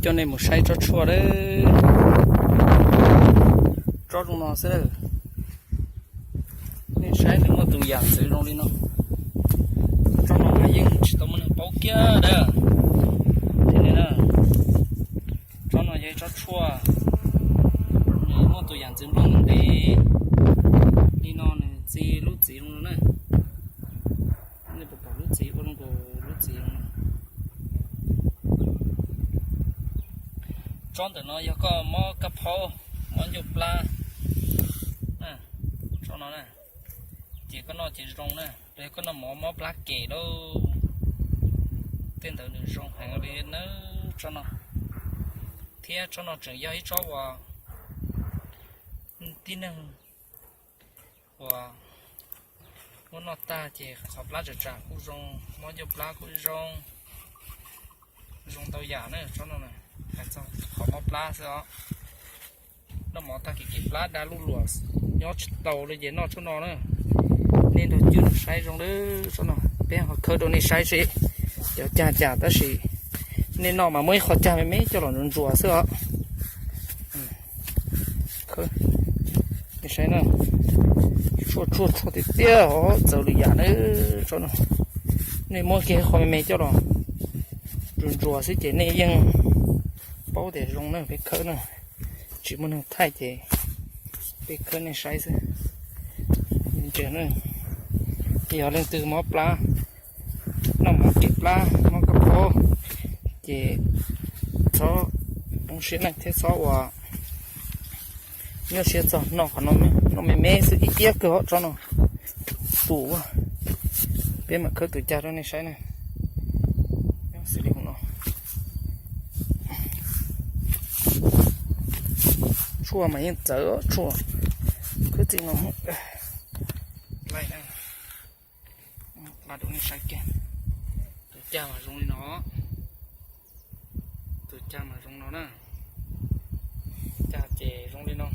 Coj nej mus saib tsob tshuaj lawm. Tsob zoo no xwb. Nej saib nws muaj tus yam ntxwv zoo li no. Tsob no mas yeej tsis tau muaj neeg paub kiag dab. Tsob no yog ib tsob tshuaj, nws muaj tus yam ntxwv nplooj ntev li no, nws txi lub txiv zoo no na. Nej puas pom lub txiv ua zoo nkaus lub txiv zoo no? Tsob ntawm no yog koj mob kab phaub, mob ncauj plab, tsob no na, ces koj noj ces zoo na. Los yog koj noj mov mob plab kem lauj, tej ntawd nws zoo heev li na tsob no. Thiab tsob no tseem yog ib tsob uas tib neeg uas muab noj tag ces qhov plab tsam tsam kuj zoo, mob ncauj plab kuj zoo, zoo ntau yam na tsob no. Hais txog qhov mob plab xwb os. Noj mov tag kem kem plab da luj luam nyob tsis tau li ces noj tsob no na. Nej nrog cwj saib zoo li tsob no, peb ho khawb rau nej saib seb cov cag cas tab sis nej noj mas muaj ib qho cag me me coj los ntsuas ntsuas xwb os. Nej saib na, tshuaj tshuaj tshuaj tiag tiag os, txawv lwm yam na tsob no. Nej muab kiag qho me me coj los ntsuas ntsuas xwb ces nej yeej paub tias zoo na, peb khawb na. Tsis muaj neeg thaij ces peb khawb nej saib xwb. Ntsia, yog leej twg mob plab, noj mov kem plab, mob kab phaub ces txhob poob siab na thiab txhob ua nyuaj siab txog noj qhov no, noj me me xwb, ib iab kawg os tsob no. Tus, peb mam khawb tus cag rau nej saib na. Xws li hauv no, tshuaj mas yeej txawv, tshuaj khwb txij no. Rau nej saib kiag, tus cag mas zoo li no, tus cag mas zoo no na. Cag ces zoo li no,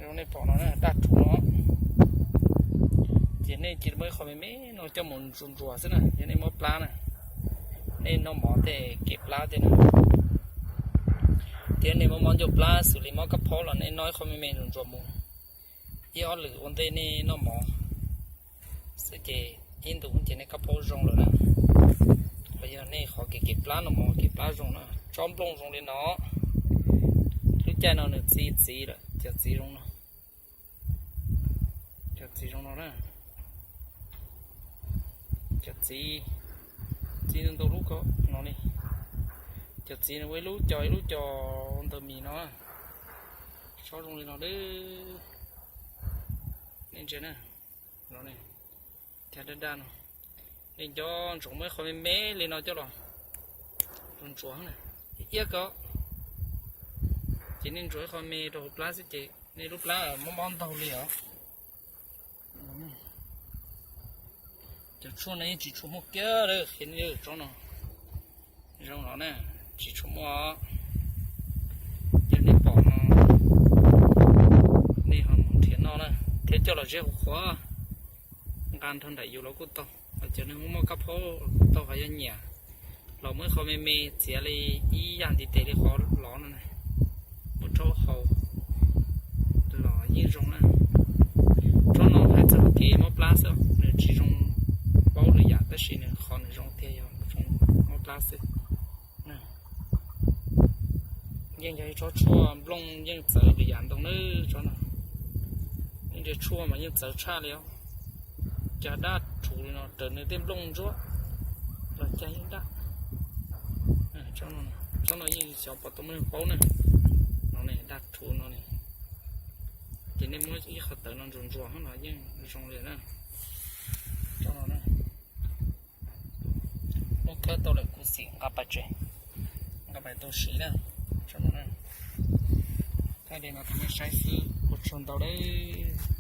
zoo nej pom no na, daj rhuv no. Ces nej cia li muab ib qho me me no coj mus ntsuas ntsuas xwb na, yog nej mob plab na, nej noj mov tej kem plab tej na, thiab nej mob mob ncauj plab xws li mob kab phaub los nej noj ib qho me me ntsuas ntsuas mus ib ob lwm ua ntej nej noj mov xwb ces ib ntus ces nej kab phaub zoo lawm na. Los yog nej qhov kev kev plab no mov kev plab zoo na, tsob nplooj zoo li no, lub caij no nws txi txiv lawm, cov txiv zoo no, cov txiv zoo no na, cov txiv, txiv ntau lub ko no li, cov txiv no ua ib lub co ib lub co ntawd mis no, tsob zoo li no, nej ntsia na, no, cag daj daj no, nej nco ntsoov muab ib qho me me li no coj los ntsuas ntsuas na, ib iab ko, ces nej ntsuas ib qho me rau hauv plab xwb ces nej lub plab mob mob ntaug li os. Cov tshuaj no yeej tsis tshua muaj kiag, qhia nej tsob no zoo no na, tsis tshua muaj. Yog nej pom no nej ho mus nrhiav noj na, thiab coj los ziab qhuav qhuav, nqa nrog nraim yus los kuj tau. Cov neeg muaj muaj kab phaub tau qhov yog nyiam los muab ib qho me me txiav li ib yam ntiv tes li qhov lov no na, muab rhaub haus los yeej zoo na. Tsob no hais txog kev mob plab xwb, nws tsis zoo paub lwm yam tab sis nws qhov nws zoo tiag yog zoo mob plab xwb. Yeej yog ib tsob tshuaj nplooj yeej txawv lwm yam ntau nawb tsob no. Yeej ntsia tshuaj mas yeej txawv tshaj li os. Cag daj rhuv li no raws nws tej nplooj ntsuab los cag yeej daj. Tsob no yeej xyov puas tau muaj neeg paub na. No ne, daj rhuv no ne, ces nej muab ib qho tawv no ntsuas ntsuas no yeej zoo li na. Tsob no na, muab khawb tau lawm kuv xim nqa pais tsev, nqa pais tau siv na. Tsob no na, thaij li no rau nej saib xwb, ua tsaug ntau lawm.